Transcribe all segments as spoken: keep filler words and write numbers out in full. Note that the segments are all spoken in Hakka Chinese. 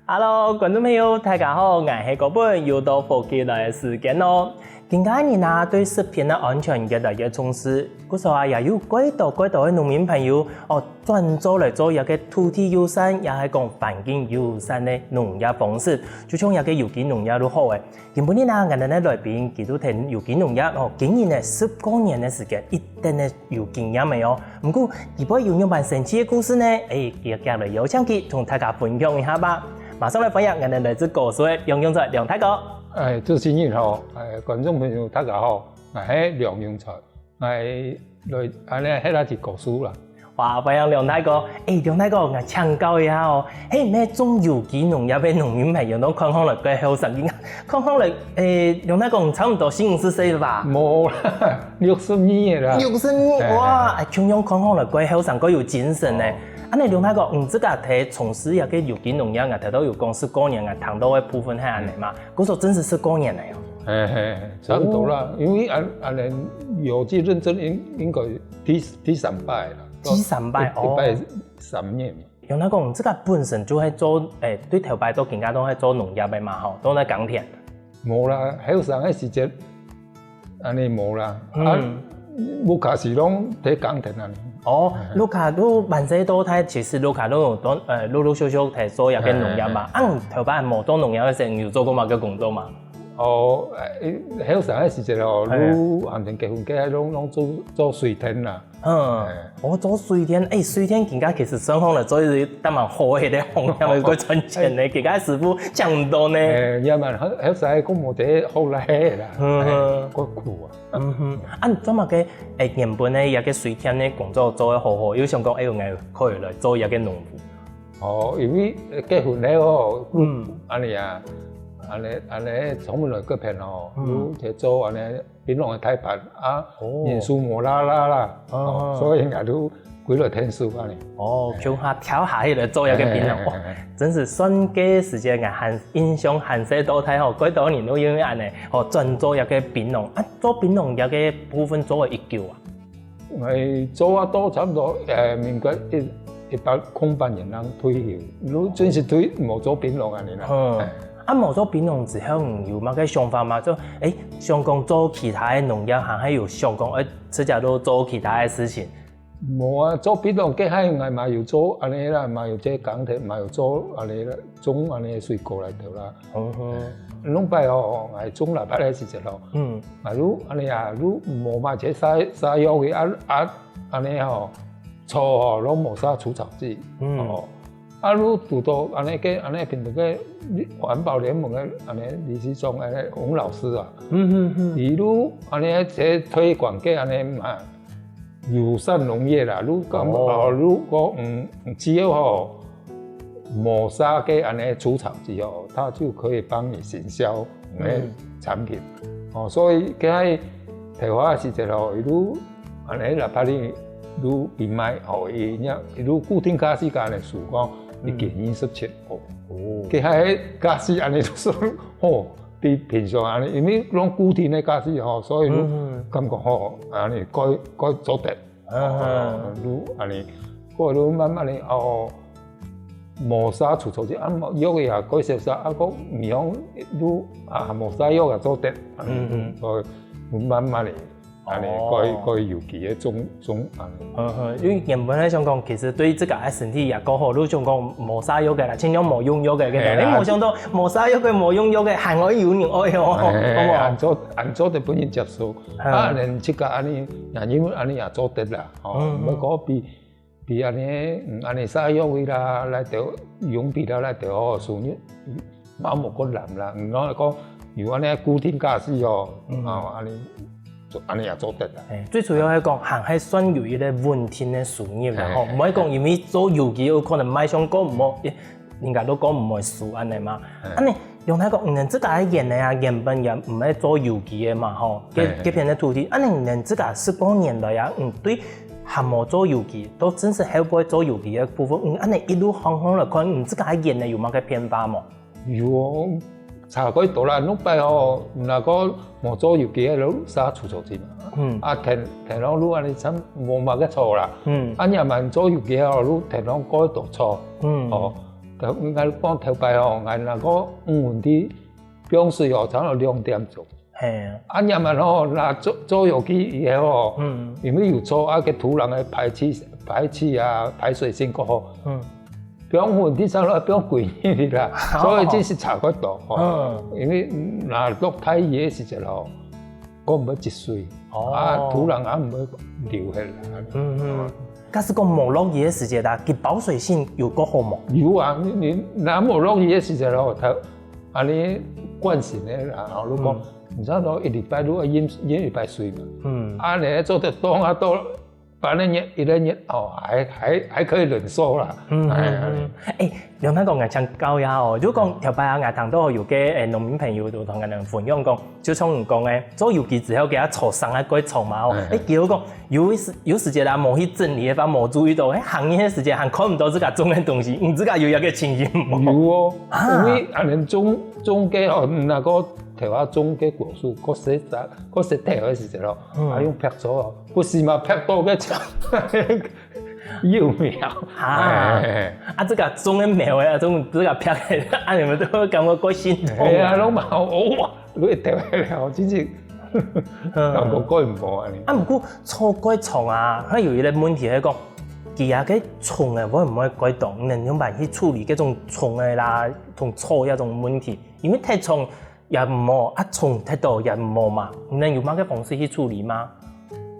Hello，觀眾朋友，大家好，𠊎係高本，又到福氣來个時間囉。今下人啊，對食品个安全越來越重視，故所啊，也有蓋多蓋多个農民朋友哦，轉做來做這个土地友善，也係講環境友善个農業方式，就像這个有機農業就好誒。今晡日啊，𠊎等个來賓佢都跈有機農業哦，經營了十過年个時間，一等个 有經驗个哦。毋過，佢背有仰般神奇个故事呢？誒，遽遽來邀請佢同大家分享一下吧。馬上來歡迎𠊎等來自高樹个梁永才梁大哥。誒，主持人好，誒，觀眾朋友大家好，𠊎係梁永才，𠊎來恁呢歇下子高樹啦。哇，歡迎梁大哥。誒，梁大哥，𠊎請教一下哦，係毋係種有機農業个農民朋友都看起來蓋後生，看起來，誒，梁大哥你差毋多四五十歲了吧？無啦， 六十二个啦。六十二，哇，共樣看起來蓋後生，蓋有精神呢。恁呢，梁大哥，你自家在從事這个有機農業啊，頭先有講十過年啊，談到个部分係恁呢嘛，故所真係十過年了喲。嘿嘿，差不多啦，因為恁恁呢有機認證應應該第第三擺啦，第三擺哦，一擺三年。 有人講，你自家本身就係做，誒，對頭擺到今下都係做農業个嘛吼，都在耕田。無啦，後生个時節，恁呢無啦。啊，屋下係攏在耕田恁呢。哦，屋下都還細到大，其實屋下都有當，呃，陸陸續續在做這个農業嘛。啊，你頭擺無做農業个時，你有做過麼个工作嘛？哦，後生个時節哦，都還吂結婚，該攏攏做做水田啦。 嗯，哦，做水田，誒，水田今下其實算好了，做一隻當蠻好个行業，會賺錢个，今下師傅講到呢。誒，也蠻好，後生講無得好來啦。嗯哼，夠苦啊。嗯哼，啊，你做麼个？誒，原本呢，這个水田个工作做得好好，又想講，誒，𠊎可以來做這个農夫。哦，因為結婚了哦，嗯，恁呢啊，恁呢恁呢，從來个朋友，有在做恁呢 檳榔个大班啊，人手無罅罅啦，哦，所以𠊎就歸來𢯭手恁呢。哦，共下跳下去來做這个檳榔，哇，真係算該時節𠊎還印象還細到大吼，蓋多人都因為恁呢，哦，轉做這个檳榔。啊，做檳榔這个部分做了幾久啊？𠊎做啊到差不多，呃，民國一一百空八年正退休，就正式退，無做檳榔恁呢啦。嗯。 啊，無做檳榔之後，你有麼个想法嗎？就，誒，想講做其他个農業，還係有想講，誒，自家都做其他个事情。無啊，做檳榔該下𠊎嘛有做恁呢啦，嘛有在耕田，嘛有做恁呢啦，種恁呢水果來得啦。嗯哼。攏擺哦，𠊎種蘿蔔个時節咯，嗯，啊，就恁呢啊，就無買這殺殺藥个啊啊，恁呢吼，草吼，攏無殺除草劑，嗯，哦。 啊，就堵到恁呢个恁呢平常个環保聯盟个恁呢理事長个洪老師啊，嗯嗯嗯，佢就恁呢在推廣个恁呢嘛，友善農業啦，就講哦，就講嗯，只要吼，無殺个恁呢除草劑哦，它就可以幫你行銷你个產品。哦，所以該頭下時節吼，佢就 恁呢啦，把你愈變賣吼，伊若愈固定價錢个恁呢收講，一斤二十七哦。哦，其他个價錢恁呢就係吼，比平常恁呢，因為攏固定个價錢吼，所以就感覺吼，恁呢蓋蓋做得，啊，就恁呢，過就慢慢个哦，無殺除草劑，啊，藥个也蓋少殺，啊，講毋用就啊，無殺藥也做得，嗯嗯，所以就慢慢个。 恁呢，哦，蓋蓋有機个種種恁呢。嗯哼，因為原本來想講，其實對自家个身體也較好，就想講無殺藥个啦，盡量無用藥个，个，嘿啦，誒，無想到無殺藥个、無用藥个，還會有人愛哦，哎，好無？恁做恁做得分人接受，嗯，啊，連自家恁呢，也因為恁呢也做得啦，吼，嗯嗯，毋過比 比恁呢，嗯，恁呢殺藥个啦，來得用比啦，來得哦，收入嘛無恁難啦。嗯，講講有恁呢固定價錢哦，嗯，啊，恁呢做恁呢也做得啦。誒，最主要係講，還係算有一個穩定个收入啦，嘿，吼，毋會講因為做有機有可能賣相過毋好，誒，人家都講毋會輸恁呢嘛。嘿。恁呢， 用來講，你等自家个園仔啊，原本也毋係做有機个嘛，吼，該該片个土地，恁呢你等自家十過年來啊，嗯，對，還無做有機，到正式後背做有機个部分，嗯，恁呢一路行行來看，你自家个園仔有麼个變化無？有哦，差蓋多啦，該擺哦，若講無做有機个，就殺除草劑嘛，嗯，啊，田田浪就恁呢，差無麼个草啦，嗯，啊，若係做有機个，就田浪蓋多草，嗯，哦。頭，𠊎講頭擺吼，𠊎那個五分地放水哦，差不多兩點鐘。嘿。啊，若麼吼，那做，做油機以後哦，嗯。因為有錯啊，該土壤个排氣，排氣啊，排水性較好。嗯。放五分地差不多放幾日啦，哦。所以這是差較多哦。嗯。因為，嗯，那落大雨个時節吼， 講毋會積水，哦。啊，土壤也毋會流下來。嗯嗯。假使講無落雨个時節啦，佢保水性有較好無？有啊，你，你若無落雨个時節咯，佢恁呢慣性个啦，吼，你講，嗯。你差不多一禮拜你愛淹，淹一擺水嘛。嗯。啊，你做得當啊，到半个月、一個月，哦，還，還，還可以忍受啦。嗯哎，嗯嗯。哎， 兩位講𠊎請教一下哦，就講頭擺啊，𠊎聽到有個，誒，農民朋友就同𠊎等分享講，就像你講个，做有機之後，佢个草生啊蓋長嘛哦。哎。誒，佢有講，有一時，有時節啊，無去整理，也無注意到，誒，行業个時節還看毋到自家種个東西，你自家有這個情形無？有哦，啊。因為恁呢種，種个哦，那個頭下種个果樹，較細隻，較細條个時節咯，嗯。啊，用劈草哦，不是嘛，劈到个樹， 幼苗。啊，哎。啊，這個種个苗个，啊，種這個劈个，啊，你們都會感覺較心痛。哎呀，攏嘛，哦，你會掉下來哦，真是，嗯。感覺較毋好恁呢。啊，毋過草蓋長啊，還有一個問題係講，佢啊，該蟲啊，會毋會蓋多？你能用辦法去處理這種蟲个啦，同草這種問題？因為太長 也毋好，啊，蟲忒多也毋好嘛。你能有麼个方式去處理嗎？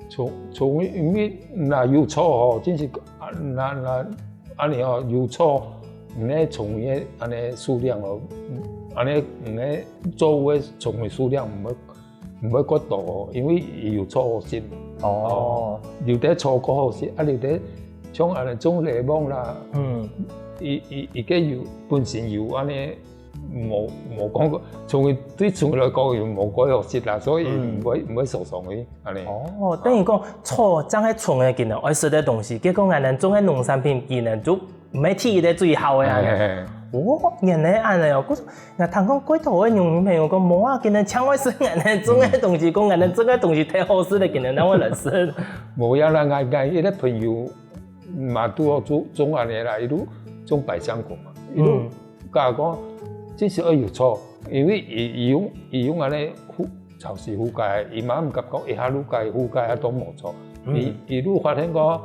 蟲，蟲，因為若有草吼，真是，啊，若，若，恁呢吼，有草，你个蟲个恁呢數量哦，恁呢你个作物个蟲个數量毋會，毋會過多哦，因為有草好食。哦。有个草較好食，啊，有个像恁呢種檸檬啦，嗯。佢，佢，佢个有，本身有恁呢 無，無講過，從佢對蟲來講，又無講好食啦，所以嗯。毋會，毋會受傷个，恁呢。哦，等於講，草正係蟲个，佢等愛食个東西，結果𠊎等種个農產品，佢等就毋係第一个最好个啊。嘿，嘿，嘿。哦，原來恁呢哦，故所𠊎聽講過頭个農民朋友講，無啊，佢等淨愛食𠊎等種个東西，講𠊎等種个東西忒好食了，佢等正會來食。無呀啦，𠊎，𠊎一個朋友 嘛，拄好種，種恁呢啦，佢就種百香果嘛。佢就嗯。佮𠊎講，這是愛有草，因為佢，佢用，佢用恁呢覆，潮濕覆蓋，佢嘛毋敢講一下就蓋，覆蓋啊都無草。嗯。佢，佢就發現講，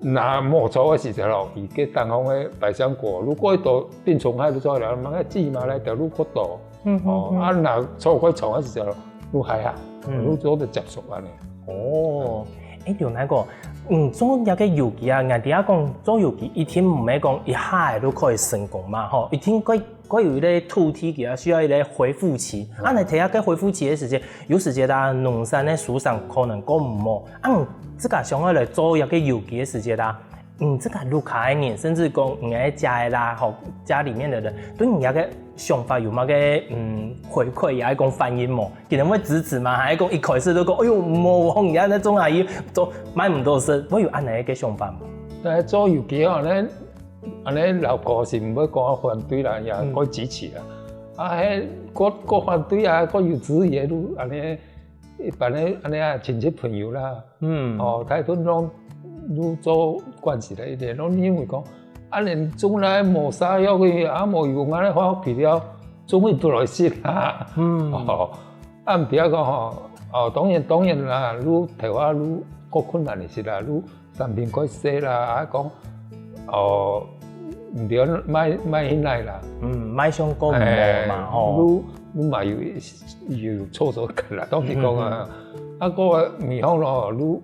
若無草个時節咯，佢个頂項个百香果，如果到病蟲害就做了，嘛个薊嘛來，就愈較多。嗯，哦，嗯，嗯。啊，若草較長个時節咯，愈害啊，嗯。愈做得接受恁呢。哦，誒，有哪个，嗯，做這个有機啊，𠊎知影講做有機一定毋係講一下仔就可以成功嘛，吼，一定愛，愛有一個土地，佢需要一個恢復期。嗯。啊，你提下該恢復期个時節，有時節啦，農產个收成可能較毋好，啊，你自家想愛來做這个有機个時節啦， 嗯，這个屋下个人，甚至講你个家个啦，吼，家裡面的人，對你這个想法有麼个，嗯，回饋，也係講反應無？佢等會支持嗎？還係講一開始就講，哎喲，無，你這種阿姨都賣毋到食，會有恁呢个想法無？來做有機吼，恁呢，恁呢老婆是毋會講反對啦，也嗯。較支持啦。啊，該較，較反對啊，較有質疑个，就恁呢，一般个恁呢啊，親戚朋友啦， 嗯。哦，大部分攏，攏做慣勢了一點，攏認為講，啊，連種來無啥藥个，啊，無用啊，化學肥料，種會出來食啊。嗯。哦，啊，毋要講吼，哦，當然，當然啦，愈頭下愈較困難个事啦，愈產品較細啦，啊，講，哦，毋要賣，賣起來啦。嗯，賣相較無嘛，哎，吼。愈，愈嘛有，有操作感啦，當時講啊，嗯，嗯。啊，个米方咯，愈，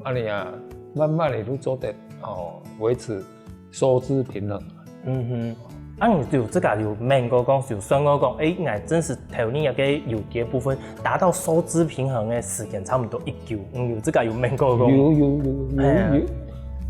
恁呢啊，慢慢个愈做得，哦，維持收支平衡。嗯哼。啊，你有自家有愐過講，有算過講，誒，𠊎真實投入一个有機个部分，達到收支平衡个時間差不多幾久，嗯，有自家有愐過講。有，有，有，有，哎呀。有，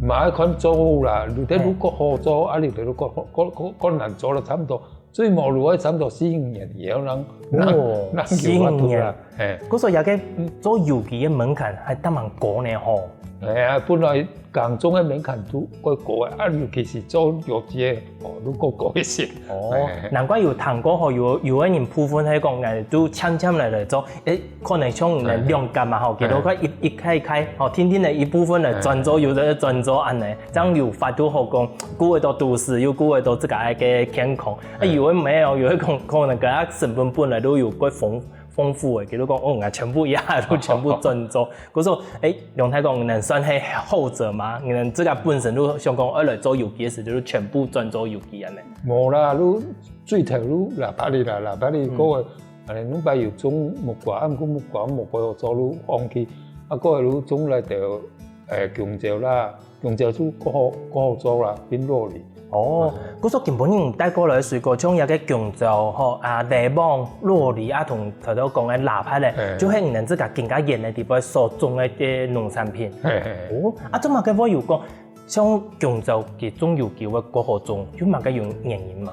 嘛愛看作物啦，有个如果好做，啊，有个如果，个，个，个難做了，差不多 最無路个差不多四五年以後，人，人，哦，人有法度啦。四五年。嘿。故所這个，嗯，做有機个門檻還當蠻高呢吼。哎呀，本來耕種个門檻都較高个，啊，尤其是做藥劑个，哦，都較高一些。哦，哎。難怪有聽過吼，有，有个人部分係講，哎，都漸漸來來做，哎，可能像人兩間嘛吼，哎。佢都快一，一開一開，吼，定定个一部分來轉做，哎。有个轉做恁呢，這樣有法度好講，顧得到都市，又顧得到自家个健康。啊，哎。有个無哦，有个講，可能佢个成本本來都有較豐，豐富个，佢都講，哦，𠊎全部一下都全部轉做。 故所，哎，梁太公，你算係後者嗎？你自家本身就想講，愛來做有機个時，就全部轉做有機恁呢？無啦，就最頭就喇叭里啦，喇叭里嗯。過个，恁呢，兩擺有種木瓜，啊，毋過木瓜無幾好做，就放棄。啊，過來就種來條，誒，弓蕉啦，弓蕉就較好，較好做啦，變落嚟。 哦，嗯。故所今晡日帶過來个水果，像這个弓蕉吼，啊，檸檬、洛梨啊，同頭頭講个抐桷仔，嘿。就係你等自家今下園个地方所種个農產品。嘿，嘿，嘿。哦，啊，做麼个會有講，像弓蕉佢種有機會較好種，有麼个有原因嘛？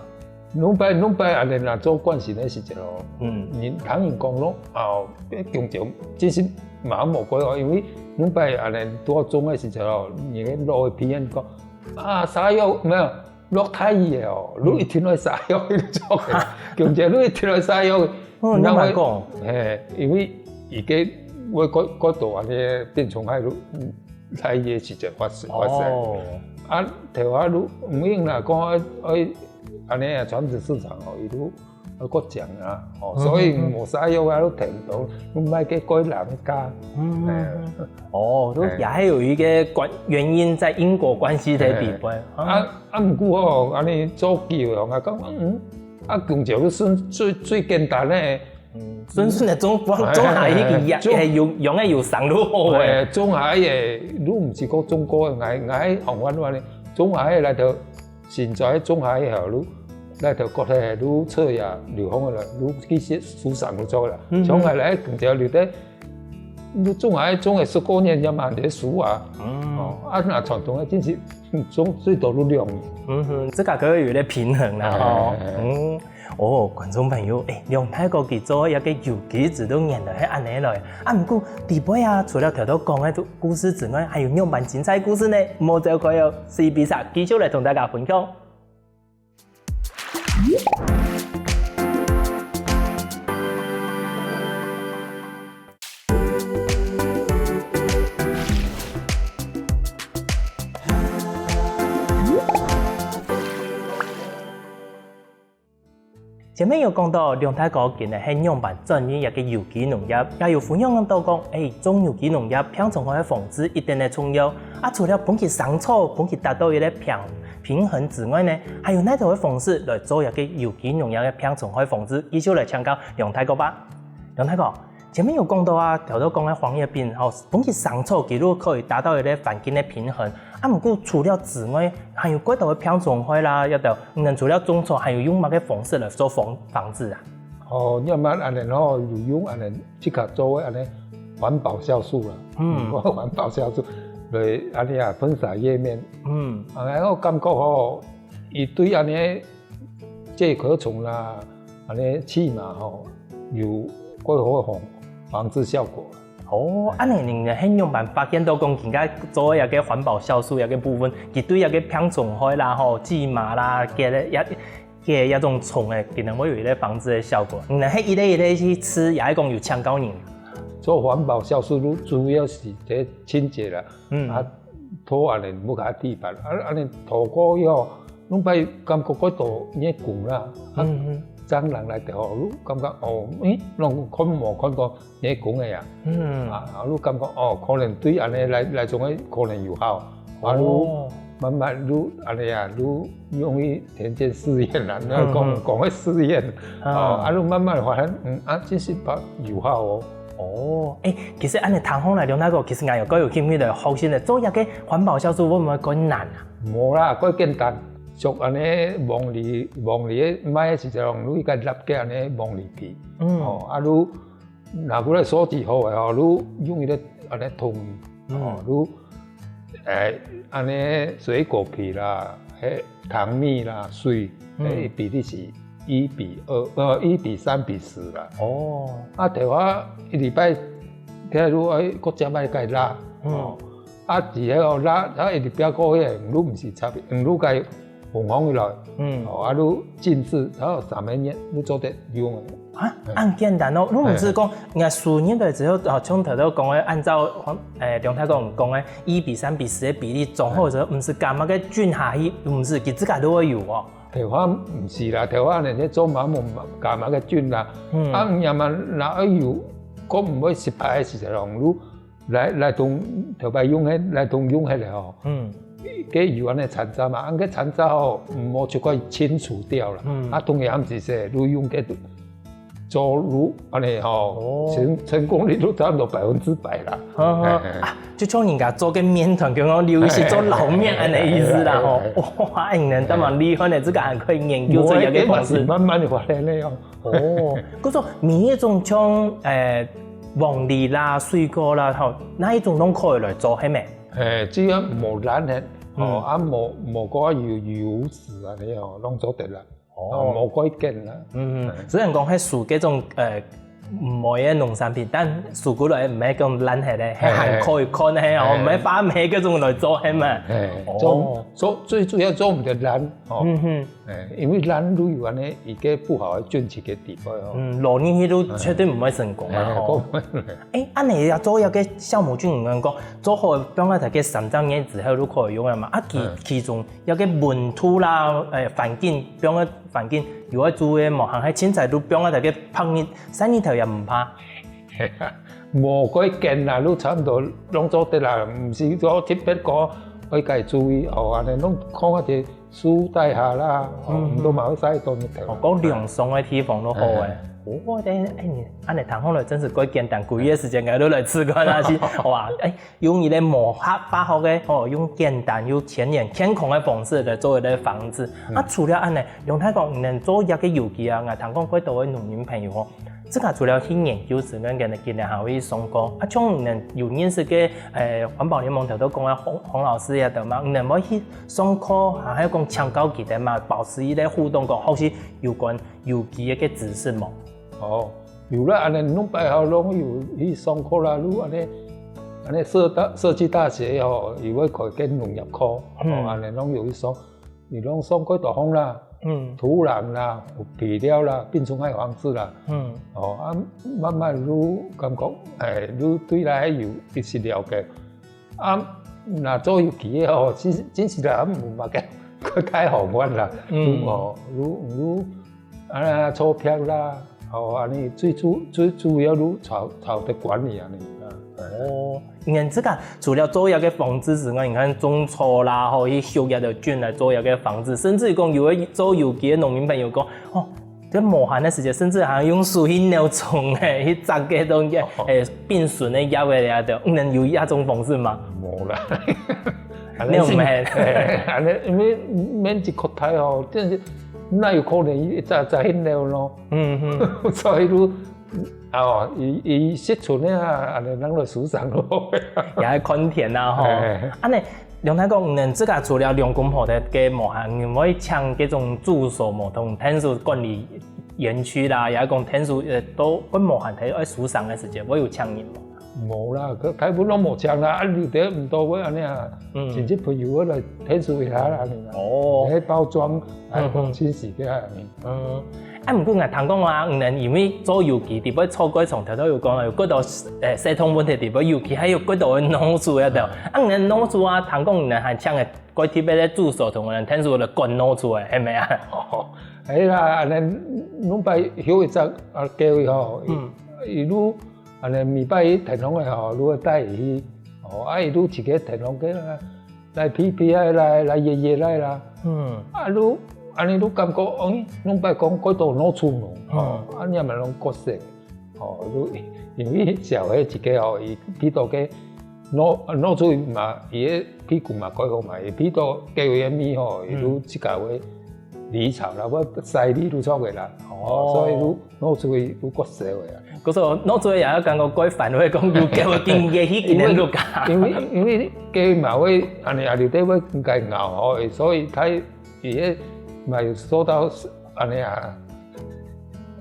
兩擺，兩擺恁呢啦，做慣性个時節咯。嗯。你聽人講咯，啊，弓蕉其實嘛無幾好，因為兩擺恁呢拄好種个時節咯，你个老个批人講，啊，蛇藥，無有， 落大雨个哦，你一定愛灑藥去做个，弓蕉你一定愛灑藥。哦，你莫講。嘿，因為佢个會過，過多恁呢病蟲害，嗯，大雨个時節發生，發生。哦。啊，頭下你毋用啦，講愛，愛恁呢啊，傳統市場哦，佢都愛過獎啊，哦，嗯，所以嗯，嗯。無灑藥啊，你聽到，你賣个過人家。嗯，嗯，嗯。哎。哦，都也還有一個關，原因在因果關係在裡邊。哎。啊， 啊，毋過吼，恁呢做久了，𠊎講，嗯，啊，弓蕉就算最，最簡單个。嗯，順順个種，種下去佢也，種，也有，用个有生就好个。哎，種下去个，你毋係講種過个，𠊎，𠊎往往恁呢，種下去來到，現在種下去後，你來到國內，你出去啊，流行个啦，你去食蔬菜就做啦，嗯，嗯。像𠊎來弓蕉留在 你種下種个十過年也嘛結束啊。嗯。哦，啊，若傳統个真係，嗯，種最多就兩年。嗯哼，這個可以有一個平衡啦，吼。哎，哎，哎。嗯，哦，觀眾朋友，哎，梁大哥佢做一個有機子都原來係恁呢來。啊，毋過，裡背啊，除了頭頭講个故事之外，還有仰般精彩故事呢？莫走開哦，四比三繼續來同大家分享。 前面有講到，梁大哥佢呢係仰般轉入一個有機農業，也有分享到講，哎，種有機農業病蟲害个防治一定个重要。啊，除了分佢生草，分佢達到一個平，平衡之外呢，還有哪兜个方式來做一個有機農業个病蟲害防治？繼續來請教梁大哥吧。梁大哥， 前面有講到啊，頭頭講个黃葉病，吼，分佢生草佢就可以達到一個環境个平衡。啊，毋過除了之外，還有幾多个病蟲害啦，也都，嗯，除了種草，還有用麼个方式來做防，防治啊？哦，要麼恁呢吼，有用恁呢，自家做个恁呢環保酵素啦。嗯。環保酵素，來恁呢啊，噴灑葉面。嗯。啊，𠊎感覺吼，佢對恁呢介殼蟲啦，恁呢蛆蟎吼，有較好个防，防治效果。哦，恁呢你係仰般發現到講，今个做个環保酵素个部分，佢對該病蟲害啦，吼，蛆蟎啦，該个，該，該種蟲仔，佢能會有一個防治个效果。你係一個一個去試，也係講有請教人？做環保酵素主要係在清潔啦，嗯。啊，拖恁呢，毋好地板，啊，恁呢拖過以後，攏會感覺較多黏黏啦，啊，嗯，嗯。蟑螂來的吼，你感覺哦，誒，攏看無看到黏黏个啊，嗯。啊，啊，你感覺哦，可能對恁呢來，來種个可能有效，啊，你哦。慢慢你恁呢啊，你用於田間試驗啦，那講，嗯，嗯。講个試驗，啊。哦，啊，你慢慢發現，嗯，啊，這是有效哦。 哦，誒，其實恁呢聽下來，梁大哥，其實𠊎有較有興趣个學習个，做一個環保酵素會毋會較難啊？無啦，較簡單。像恁呢黃梨，黃梨个賣个時節，你一個粒个恁呢黃梨皮，嗯。哦，啊，你拿過來收集好个吼，你用一個恁呢桶，嗯。哦，你 誒，恁呢水果皮啦，誒，糖蜜啦，水，嗯。誒，比例是一比二，呃，一比三比十啦。哦。啊，頭下一禮拜，聽講愛閣加買个啦。嗯。哦。啊，之後啦，啊，一直標過去，你毋使插，你該紅紅起來，嗯，哦，啊，你靜置，然後三個月，你做得用个。啊，恁簡單哦，你毋係講，人家輸入來之後，哦，像頭頭講个，按照黃，誒，梁太公講个，一比三比十个比例，總好个時候，毋係加麼个菌下去，毋係，佢自家都會有哦。頭下毋係啦，頭下呢，你做嘛無加麼个菌啦，啊，若嘛若愛有，講毋會失敗个時候，你 來來同頭擺用个，來同用个咧吼。嗯，該有恁呢殘渣嘛，恁个殘渣吼，毋好就該清除掉啦。嗯，啊，同樣係說，你用个做路恁呢吼，成成功率都差毋多百分之百啦。啊，就像人家做个麵團，剛剛劉醫師做撈麵恁呢意思啦吼。哇，恁呢，當然厲害呢，這個還可以研究出一個方式。慢慢个發展个哦。 哦，故所每一種像，誒，黃梨啦、水果啦，吼，哪一種攏可以來做，係無？誒，只要無爛忒，哦，啊無無過有油脂啊，你哦，攏做得啦。哦，無過鹼啦。嗯，雖然講係屬該種，誒，毋會个農產品，但屬過來毋係講爛忒个，係還可以看个哦，毋係發霉該種來做，係嘛？誒，做做最主要做毋得爛，哦。嗯哼。 誒，因為爛路有恁呢一個不好个菌群个地方哦。嗯，落入去都絕對毋會成功啊吼。誒，恁呢也做一個酵母菌，你講做好放在大概三隻月之後都可以用了嘛。啊，其其中一個溫度啦，誒，環境，放在環境有愛注意無？還係凊彩都放在大概曝日，晒日頭也毋怕。無過鹼啦，都差毋多攏做得啦，毋使講特別講愛該注意哦，恁呢攏看下去 樹底下啦，哦，毋過嘛會晒到日頭。哦，講涼爽个地方都好誒。哦，等，哎，你恁呢談好了，真是過簡單，幾個時間𠊎都來試看下去。哇，哎，用你个無化化學个，哦，用簡單又天然健康个方式來做一個防治。啊，除了恁呢，用太講能做一個有機啊，𠊎談講過多个農民朋友哦， 自家除了去研究之外，今日今日還會去上課。啊，像你有認識个，誒，環保聯盟頭頭講个洪洪老師也得嘛，你會去上課，還有講請教佢等嘛，保持一個互動，講學習有關有機个知識無？哦，有啦，恁呢，兩擺好攏有去上課啦，如恁呢，恁呢社大社區大學吼，有會開个農業課，哦，恁呢攏有去上。 你攏上過多方啦，土壤啦，有肥料啦，病蟲害防治啦，哦，啊，慢慢愈感覺，誒，愈對來有一些了解。啊，若做有機个吼，其實真實啦，無麼个，較好玩啦，愈哦，愈愈 啊，草坪啦，哦，恁呢最主最主要就草草的管理恁呢啊。哦，你自家除了做一個防治之外，你看種草啦，吼，去畜一個菌來做一個防治，甚至於講有个做有機个農民朋友講，哦，這無閒个時間，甚至還用手去鳥蟲誒，去摘个東西，誒，病蟲个藥个呀，對，你有這種方式嗎？無啦。 恁呢毋係。嘿，恁呢因為面積較大吼，真是哪有可能一隻隻去鳥咯？嗯嗯。所以就，哦，伊伊食存个啊，恁呢人來收成咯。也愛看天啊吼。哎。恁呢，梁太公，你自家除了兩公婆个个無閒，你會請這種助手無，同田鼠管理園區啦，也講田鼠呃，都會無閒，佢愛收成个時間，會有請人無？ 無啦，佢大部分攏無請啦，啊，有兜毋多會恁呢啊，嗯。親戚朋友會來𢯭手一下啦，恁呢啦。哦。來包裝，啊，嗯，嗯。講清洗个啊。嗯。啊，毋過𠊎聽講啊，你等因為做有機，裡背做過程，頭頭有講啊，有幾多，誒，系統問題裡背，尤其還有幾多个農事啊，對。啊，你等農事啊，聽講你等還請个過特別个助手同𠊎等𢯭手來管農事个，係無啊？哦，係啦，恁呢，兩擺有一隻啊，機會吼，嗯。一路 恁呢每擺去田項个吼，就會帶佢去，哦，啊，佢就自家田項个啦，來皮皮啊，來來野野來啦。嗯。啊，就恁呢就感覺，哦，兩擺講過多老鼠咯，吼，嗯。啊，你也嘛攏過熟，吼，就因為小孩一個吼，佢比到个老老鼠嘛，佢个屁股嘛蓋好嘛，佢比到个有个味吼，佢就自家會離巢啦，會曬你就出个啦，哦，哦。所以就 老鼠个有過少个啊。可是老鼠个也要感覺怪煩，會講有狗个經驗去跟人錄啊。因為因為雞嘛會恁呢啊，有兜會該咬吼，所以佢佢个嘛有受到恁呢啊，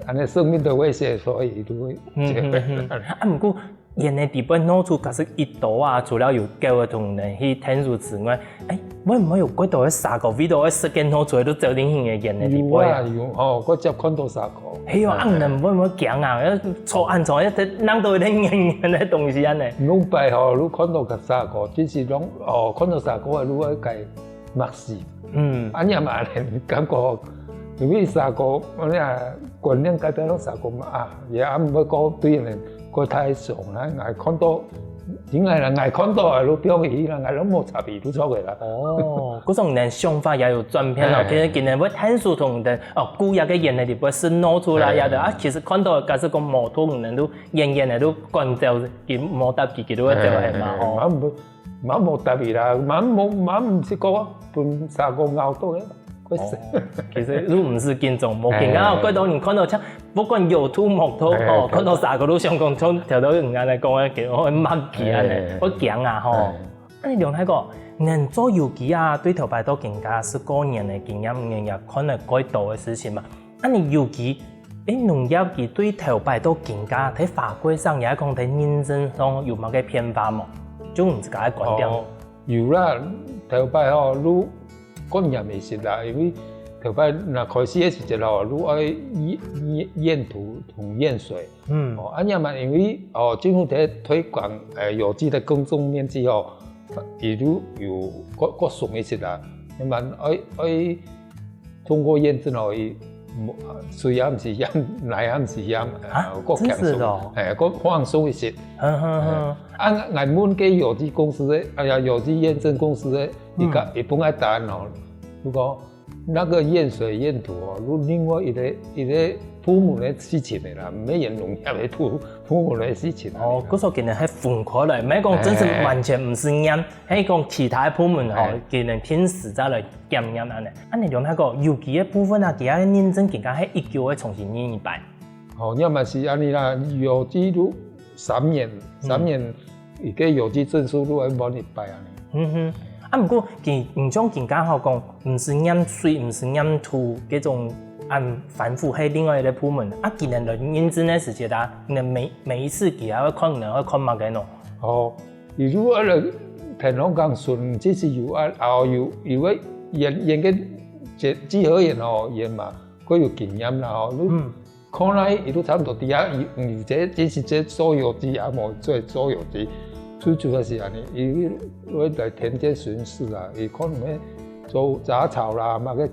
恁呢生命的威脅，所以就會嗯嗯嗯。啊，毋過煙个底背拿出假使一刀啊，除了有狗个同人去𢯭手之外，欸，會毋會有幾多个蛇哥為著愛食該拿出來都走進去个煙个底背啊？有啊，有哦，𠊎輒看著蛇哥。係哦，恁樣會毋會驚啊？坐恁長，一直弄到一個黏黏个東西恁樣。兩擺吼，你看著个蛇哥，就是講哦，看著蛇哥，你愛該 目視。嗯，恁樣嘛，感覺因為蛇哥，恁樣觀念改變了蛇哥嘛啊，也毋會講對人過太凶啦，𠊎看著，應該啦，𠊎看著啊，都放佢啦，𠊎都無插佢，都著个啦。哦，故所你个想法也有轉變了，其實今日會𢯭手同你个哦，古早个煙个裡背食拿出來呀的啊，其實看著假使講無同人都遠遠个都趕走，佢無搭佢，佢都會走个嘛吼。嘛毋嘛無搭佢啦，嘛無嘛毋係講分蛇哥咬到个，該係。其實都毋係緊張，無緊張，哎，過多人看著像，不管有兔無兔，哎，哦，看著蛇哥都想講，像頭頭人恁樣講个，會慢佢恁樣，哎，會驚啊吼。哎。恁樣梁大哥，恁樣做有機啊，對頭擺到今下十過年个經驗，恁樣也看了幾多个事情嘛。恁樣有機 欸，農業佢對頭擺到今下，在法規上也講在認證上有麼个變化無？就你自家个觀點。哦，有啦，頭擺吼，你觀念會識啦，因為頭擺若開始个時節吼，你愛驗、驗、驗土同驗水。嗯。哦，恁樣嘛，因為哦，政府在推廣，呃，有機个耕種面積吼，佢都有各、各種一些啦，那麼愛、愛 通過驗證哦，佢無，水也毋係鹽，泥也毋係鹽，啊，呃，較輕鬆，真係哦。哎，較放鬆一些。嗯，嗯，嗯。哎，啊，𠊎問該有機公司个，哎呀，有機驗證公司个，嗯。佢講，佢分𠊎答案哦。如果那個驗水驗土哦，如另外一個、一個部門个事情个啦，毋係農業个部、部門个事情个。哦，故所今日係分開來，毋係講真係，哎，完全毋係鹽，係講其他部門吼，哎，今日定時再來 檢驗恁樣。恁樣梁大哥，有機个部分啊，佢个認證今下係一久會重新認一擺。哦，你嘛係恁樣啦，有機都三年，嗯。三年，一個有機證書都愛換一擺恁樣。嗯哼。啊，毋過，佢毋像今下吼講，毋係驗水，毋係驗土，這種恁繁複，係另外一個部門。啊，佢等來認證个時節啊，你每、每一次佢還會看，你會看麼个喏？哦， 比如啊，來田項耕耘，這係有啊，後有、有个驗、驗个集、集合員吼，驗嘛，較有經驗啦吼。你，嗯。看來佢都差毋多知啊，有、有這、這係這做有機啊，無做、做有機。最主要係恁樣，佢會來田間巡視啊，佢看有無做雜草啦，麼个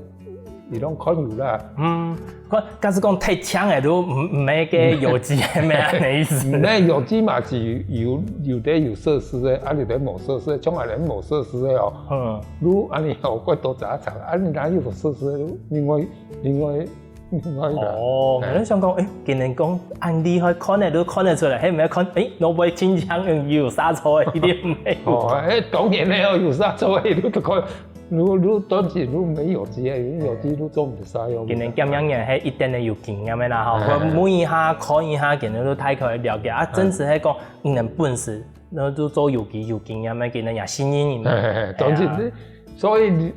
佢攏看有啦。嗯，看，假使講忒青个都毋、毋係个有機个，毋係恁樣意思。毋係有機嘛係有、有、有个有設施个，啊，有个無設施个，像𠊎等無設施个哦。嗯。你恁樣哦，過多雜草，啊，你若有設施个，另外、另外、另外啦。哦，哎。𠊎就想講，欸，今日講恁厲害，看个都看得出來，係毋係看，欸，會毋會親像有殺草个一點味？哦，欸，當然个哦，有殺草个，你都看 如、如當時如無有機个，有機都做毋得使用。今日檢驗員係一定个有經驗个啦吼，哎。𠊎問一下，看一下，今日都大概了解啊，哎。真實係講，你等本事，然後就做有機有經驗个，今日也信任你們。嘿，嘿，嘿，當然，哎呀。所以你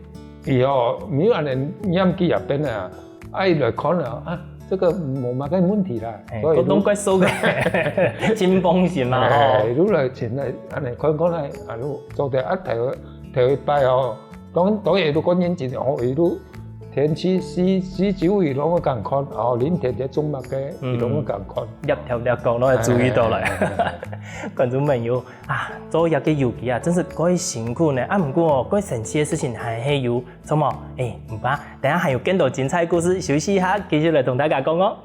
以後沒有人驗機也變了啊，愛來看了啊，這個無麼个問題啦。哎，所以就，溝通快速个，真放心嘛吼。哎，就來前來，恁樣看看來，啊，就做得啊，頭、頭一擺哦， 當、當然，如果年紀哦，佢都天氣四、四周佢攏會共看，哦，恁天氣種麼个，嗯。佢攏會共看。一條條講，攏會注意到來。哎，哎，哎，哎。觀眾朋友啊，做這個有機啊，真係蓋辛苦呢。啊，毋過哦，蓋神奇个事情還係有，著無？欸，毋怕，等下還有更多精彩故事，休息一下，繼續來同大家講哦。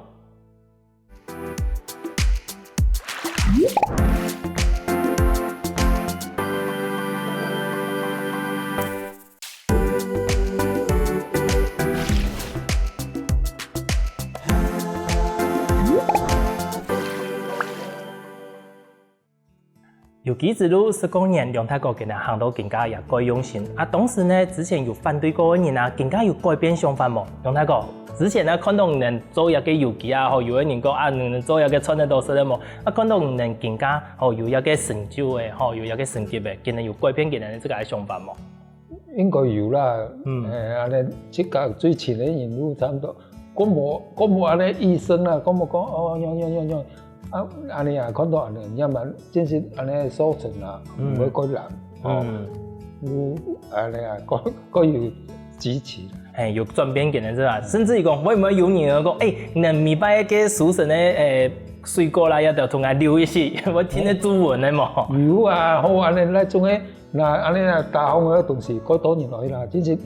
有機之路十過年，梁大哥今日行到今下也蓋用心。啊，當時呢，之前有反對過个人啊，今下有改變想法無？梁大哥，之前呢，看到你等做這個有機啊，吼，有个人講啊，你等做這個賺得到食个無？啊，看到你等今下，吼，有這個成就个，吼，有這個成績个，今日有改變今日自家个想法無？ 應該有啦。嗯。欸，恁樣自家最親个人都差毋多，講無、講無恁樣醫生啦，講無講，哦，樣樣樣樣，啊，恁樣啊，看到恁樣，也蠻，真係恁樣收成啊，毋會過冷，哦，有恁樣啊，過，過有支持。嘿，有轉變緊个係吧？甚至於講，會毋會有人講，欸，你每擺个收成个，欸，水果啦，也得同𠊎留一息，𠊎聽得注文个無？有啊，好啊，恁樣來種个，那恁樣啊，打風个東西，過多年來啦，真係，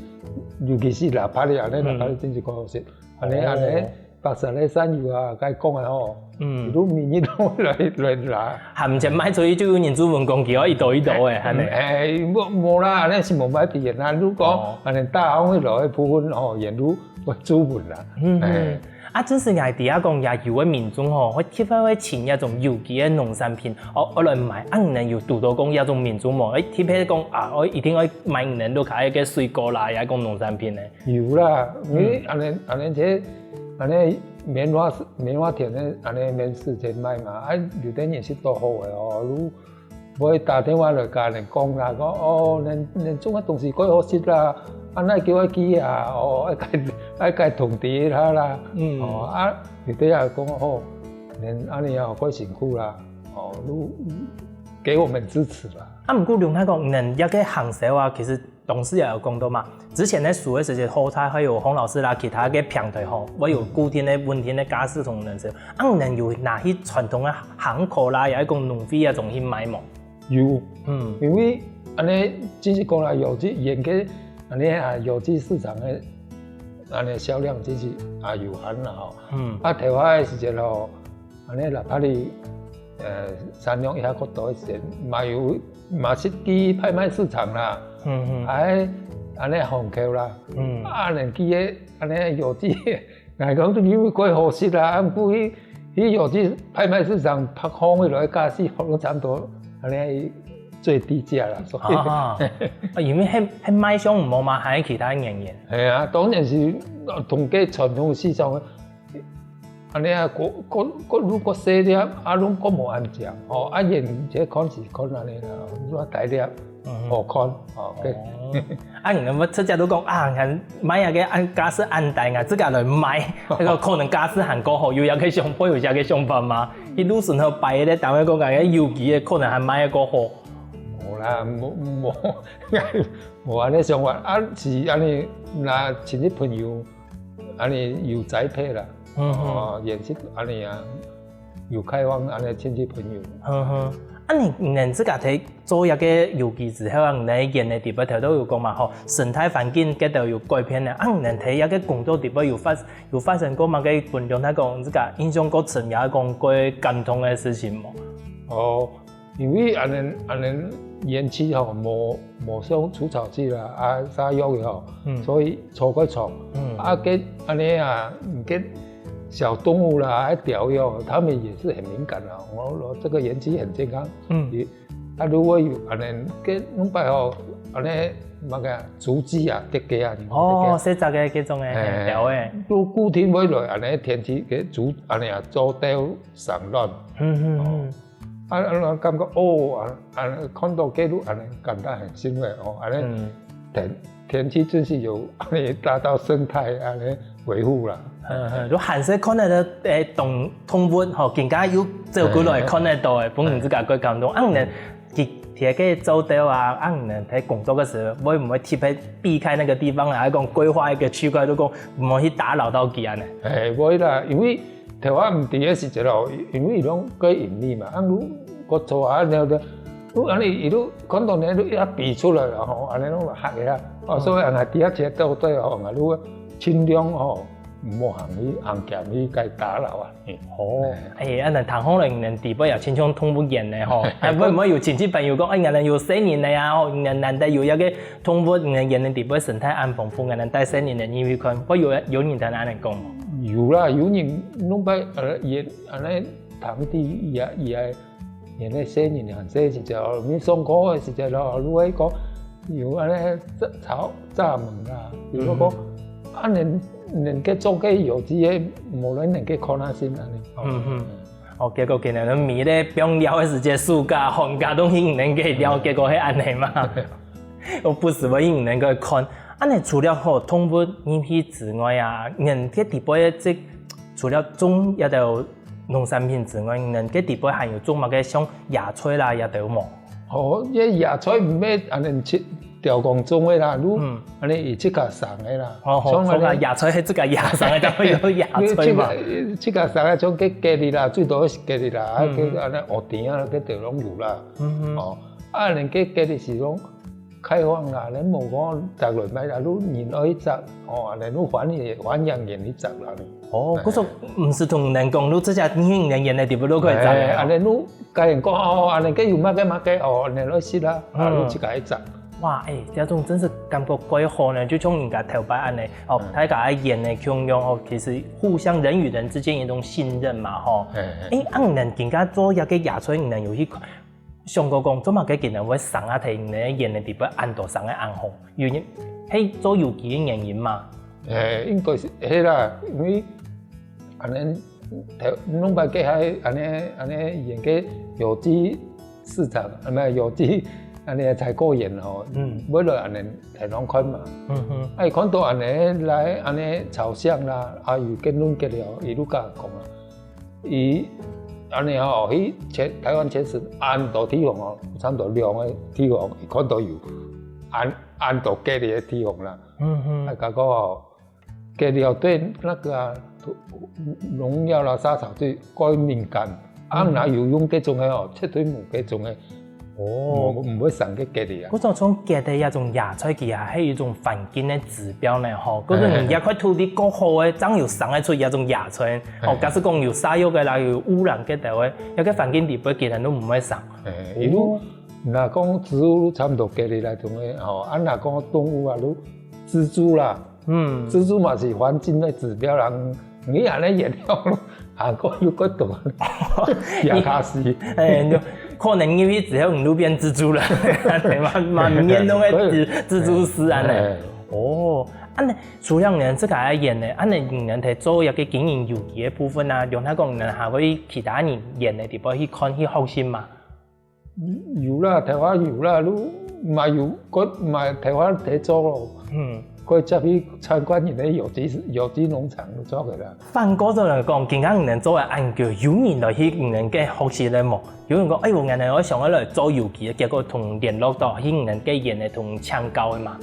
尤其是啦，白梨恁樣，白梨真係過好食。 恁樣恁樣，白沙个山友啊，該講个吼，嗯，都每日都會來來拿。還毋曾賣出去就有人注文講佢愛一朵一朵个，恁樣。欸，無無啦，恁樣係無賣別人啦。如果恁樣打風去落个部分吼，沿路會注文啦。嗯嗯。啊，真係𠊎知啊，講也有个民眾吼，會特別會尋這種有機个農產品，哦，愛來買。啊，你有堵到講這種民眾無？欸，特別講啊，𠊎一定愛買你屋下个水果啦，也講農產品呢。 有啦，因為恁樣恁樣這恁樣棉花棉花田个恁樣面市在賣嘛，啊，有兜人食到好个哦，就會打電話來甲人講啦，講哦，恁恁種个東西蓋好食啦，啊，哪叫𠊎去啊，哦，愛該愛該同地下啦，嗯，哦，啊，有兜人講哦，恁恁樣啊，蓋辛苦啦，哦，就給我們支持啦。啊，毋過龍太講，恁樣个行銷啊，其實 董事也有講到嘛，之前在收个時節，後台還有洪老師啦，其他个平台吼，會有固定个穩定个價數同人食。啊，你有拿去傳統个行口啦，也係講農會啊，總去買無？有，嗯，因為恁樣，只是講啦，有機園个恁樣啊，有機市場个恁樣銷量真係啊有限啦吼。嗯，啊，頭下个時節咯， 恁樣哪怕你，呃，產量一下較多一些，嘛有嘛識去拍賣市場啦，嗯嗯，還恁樣紅口啦，嗯，啊，恁樣去个恁樣有機，𠊎講都因為蓋好食啦，啊，毋過去去有機拍賣市場拍空个落去價錢，可能差不多恁樣最低價啦，所以，啊，因為係係賣相毋好嘛，還係其他原因？係啊，當然係同个傳統市場个 恁樣啊，過過過愈過細粒，啊，攏過無恁靚，吼，啊，人這看是看恁樣啦，愈大粒，好看，吼，OK。啊，你有無直接都講啊，𠊎買啊个恁價數恁大，𠊎自家來賣，該個可能價數還過好，有這個想法，有這個想法嗎？一路順後擺个單位講，感覺有機个可能還賣得過好。無啦，無無無恁樣想法，啊，是恁樣，若親戚朋友 恁樣有栽培啦，嗯哼，哦，也是恁樣啊，有開放恁樣親戚朋友。嗯哼，啊你你自家在做一個有機之後啊，你在園个地方頭都有講嘛吼，生態環境該都有改變了。啊你在一個工作地方有發有發生過麼个分享？他講自家印象過深，也講過感動个事情無？哦， 因為恁樣恁樣園區吼，無無用除草劑啦，啊，殺藥个吼，嗯，所以草蓋長，嗯，啊，該恁樣啊，該小動物啦，還鳥哦，牠們也是很敏感啊。我說這個園區很健康，嗯，也，啊，如果有恁樣，該兩擺吼，恁樣那個竹雞啊，跌雞啊，你看跌雞啊，哦，細隻个這種个，哎，鳥个，都固定會來恁樣天氣，該竹恁樣啊，做豆生卵，嗯嗯嗯。 啊，啊，感覺哦，啊，啊，看到該路恁樣感到很欣慰哦，恁樣，嗯，天天氣真是有恁樣達到生態恁樣維護啦。嗯嗯，就還係看得到，誒，動動物吼，更加有走過來看得到誒，分人自家蓋感動。啊，你其實个做到啊，啊，你在工作个時候，會毋會特別避開那個地方啊？還講規劃一個區塊，就講毋好去打擾到佢啊呢？誒，會啦，因為 頭下毋知个時節咯，因為佢攏蓋隱祕嘛，啊，如果坐下了的，如果恁樣，佢就看到你就一下飛出來了吼，恁樣攏嚇一下，哦，所以啊，底下徛到底吼，啊，如果盡量吼，毋好行去，行近去該打擾啊。哦，哎，啊，那談好了，你們底背也親像動物園呢吼，哎，會毋會有親戚朋友講，哎，你們有生人了呀，吼，你們難得有一個 動物園个底背生態恁豐富，恁樣帶細人仔入去看，會有有人在那裡講無？有啦，有人弄擺呃也恁樣堂弟也也也那細人很細時節，你上課个時節咯，如果講有恁樣柵柵門啦，比如講啊，恁恁个做个有機个，無人能夠看下先恁樣。嗯哼。 哦，結果今日你每日放尞个時節，暑假、寒假都去恁樣个尞，結果係恁樣嘛。我不時會去恁樣个看。恁樣除了吼動物入去之外啊，恁樣个底背个這除了種這兜農產品之外，你等該底背還有種麼个像野菜啦，也都無？哦，這野菜毋係恁樣自，刁工種个啦，都嗯。恁樣佢自家生个啦。哦，好，像恁樣好啦，野菜係自家野生个，當然有野菜嘛。你自家，自家生个，像該蛤蜊啦，最多係蛤蜊啦，啊，嗯。該恁樣蚵仔啊，該都攏有啦。嗯哼。哦，啊，恁樣該蛤蜊係講 開放啦，你無講摘來賣啦，你人愛摘，哦，恁樣你還，還人去摘啦。哦，哎。故所毋使同人講，你直接你人園个地方都可以摘个。哎，恁樣你甲人講，哦，恁樣該有麼个麼个，哦，恁樣來食啦，啊，嗯。你自家去摘。哇，哎，這種真是感覺蓋好呢，就像人家頭擺恁樣，哦，嗯。大家愛園个共樣，哦，其實互相人與人之間有一種信任嘛，吼。哎，哎。哎，啊，你等今下做這个野菜，你等有去看 想過講，做麼个今年會生啊，在你个園个底背恁多生个恁好？原因，係做有機个原因嘛？誒，應該係，係啦，因為恁樣，頭，弄擺个還恁樣，恁樣園个有機市場，啊，毋係，有機恁樣採購員吼，嗯。會來恁樣台灣看嘛。嗯哼。哎，看到恁樣來恁樣朝向啦，啊，有結論結了，一路甲講啊。 佢恁樣吼，去全，台灣全省恁多地方哦，差毋多兩个地方，佢看到有恁，恁多隔離个地方啦。嗯哼。啊，結果哦，隔離哦，對那個啊，農藥啦、殺草劑蓋敏感，啊，嗯。若有用這種个哦，絕對無這種个。 哦。毋，毋會生个結个啊。故所像結个這種野菜，佢也係一種環境个指標呢，吼。故所你這塊土地夠好个，正有生得出這種野菜。哦，嘿。假使講有殺藥个啦，有污染个个，這个環境底背佢等都毋會生。嘿，哦。一路，若講植物差毋多結个來種个，吼，啊，若講動物啊，都蜘蛛啦， 嗯。蜘蛛嘛是環境个指標，人你恁樣遠了，行過又過多，也卡死。哎，就可能因為只有你路邊蜘蛛了，滿，滿面都會蜘，蜘蛛絲啊呢。哎。哦，啊，那除了你們自家个園呢，啊，那你們在做一个經營有機个部分啊，有那講你們還會其他人園个地方去看去學習嗎？ 有啦，頭下有啦，都嘛有，个嘛頭下在做咯。嗯。个接去參觀人个有機，有機農場做个啦。反過頭來講，今下你等做个恁久，有人來去你等个學習个無？有人講，哎，𠊎等愛想要來做有機个，結果同聯絡到去你等个園个同請教个嘛。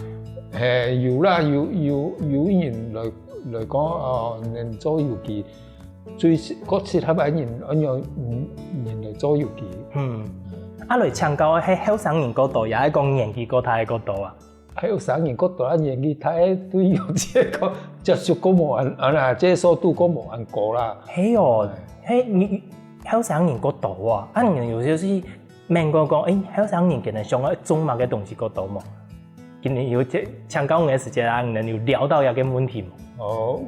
嘿，有啦，有，有，有人來，來講，哦，恁樣做有機， 最適，較適合个人，恁樣，嗯，人來做有機。嗯。啊，來請教个係後生人較多，也係講年紀較大个較多啊？後生人較多啊，年紀大个對有機个接觸較無恁，啊，這速度較無恁高啦。係哦，嘿。係你，後生人較多啊，啊，你有時係問過講，誒，後生人可能想要種麼个東西較多無？ 今日有請，請教你个時節啊，你有聊到這个問題無？哦，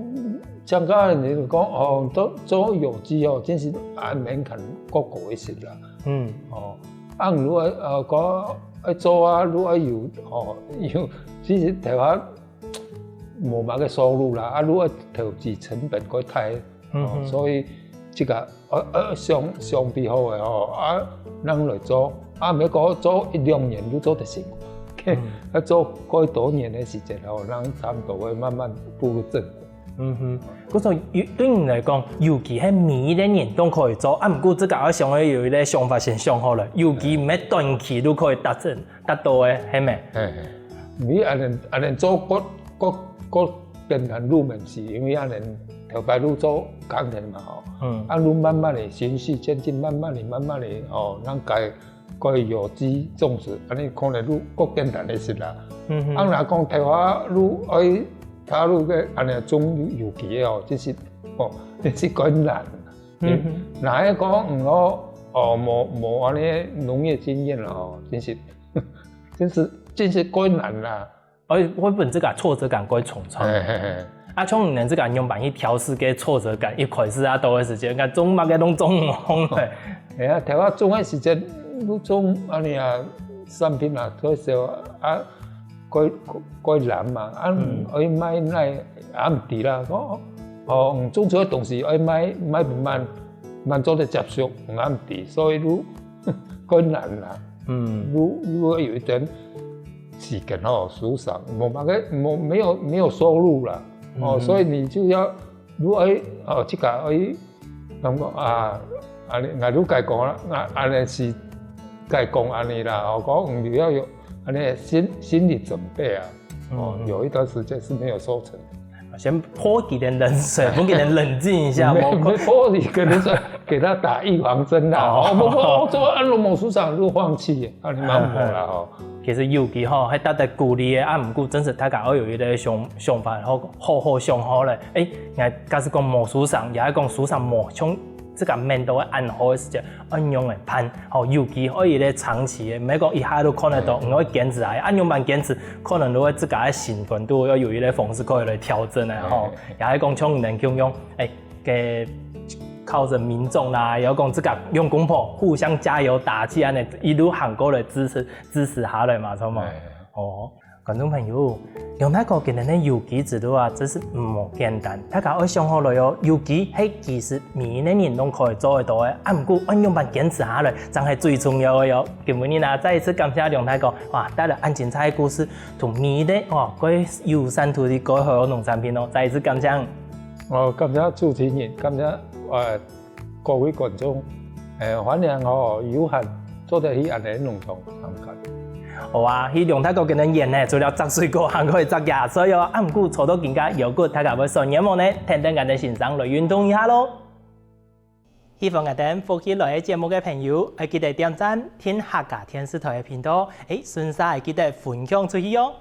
請教你就講，哦，做，做有機哦，真係恁免看各个个食啦。嗯。哦，啊，如果，呃，講愛做啊，如果有，哦，有，其實頭下無麼个收入啦，啊，如果投資成本過大，嗯哼。哦，所以這个 呃，呃，相，相比好个吼，啊，人來做，啊，毋係講做一兩年就做得成，嗯。愛做幾多年个時間吼，人差毋多會慢慢步入正軌。嗯哼，故所有，對你來講，有機係每一个人都可以做，啊，毋過這个愛想愛有一个想法先想好了，有機毋係短期就可以達成。 達到个，係無？嘿，嘿。你恁樣，恁樣做較，較，較簡單入門，係因為恁樣頭擺你做工人嘛吼。嗯。啊，你慢慢个循序漸進，慢慢个，慢慢个，哦，咱改，改有機種植，恁樣可能你較簡單个食啦。嗯哼。啊，若講頭下你愛踏入个恁樣種有機个哦，這是，哦，這是較難。嗯哼。若係講，嗯，哦，哦，無，無恁樣農業經驗啦，哦，真是 真是，真是較難啦。哦，會分自家挫折感較重，重。嘿，嘿，嘿。啊，像你等自家仰般去調適該挫折感，一開始啊，到个時間，看種麼个攏種毋好咧。哎呀，頭下種个時間，你種恁樣啊，產品啊，多少啊，較，較，較難嘛，啊，嗯。愛賣哪，也毋知啦，講，哦，嗯，種出个東西愛賣，賣毋賣， 慢做得接受，毋知，所以愈較難啦。嗯。愈，愈有一點時間吼，受傷，無麼个，無，沒有，沒有收入啦。哦，嗯。所以你就要，愈愛，哦，自家愛佢講啊，恁呢，𠊎就該講啦，𠊎恁呢係該講恁呢啦，吼，講你要有恁呢心心理準備啊，哦，有一段時間是沒有收成。先潑幾點冷水，分佢等冷靜一下，沒無沒潑你，可能是給他打預防針啦，哦，不過做安龍某事長就放棄，啊，你蠻好啦，吼。其實有機吼，係值得鼓勵个，啊，毋過真實大家愛有一個想想法，好好好想好咧。誒，𠊎假使講無收成，也係講收成無像自家面到个恁好个時節，愛仰般辦？吼，有機愛一個長期个，毋係講一下就看得到，你愛堅持啊，啊，仰般堅持，可能就會自家个心肝肚要有一個方式可以來調整个吼，也係講像你等共樣，誒，个。靠著民眾啦，也講自家用公婆互相加油打氣，恁呢一路行過來支持支持下來嘛，著無？哦，觀眾朋友，楊大哥今日个有機之路啊，真係無簡單。大家愛想好來哦，有機係其實每一個人都可以做得到个，啊，毋過愛仰般堅持下來，正係最重要个喲。今晡日啊，再一次感謝楊大哥，哇，帶來恁精彩个故事，同每一個哇，關於友善土地改好个農產品哦，再一次感謝。 哦，感謝主持人，感謝呃各位觀眾，誒，歡迎吼有閒做得去恁呢農場參觀。好啊，去龍大哥个園呢，除了摘水果，還可以摘野菜哦。啊，毋過坐到更加有骨，大家會酸軟無呢？等等，𠊎等先生來運動一下咯。喜歡𠊎等福氣來个節目个朋友，愛記得點讚，訂客家電視台个頻道，誒，順續愛記得分享出去哦。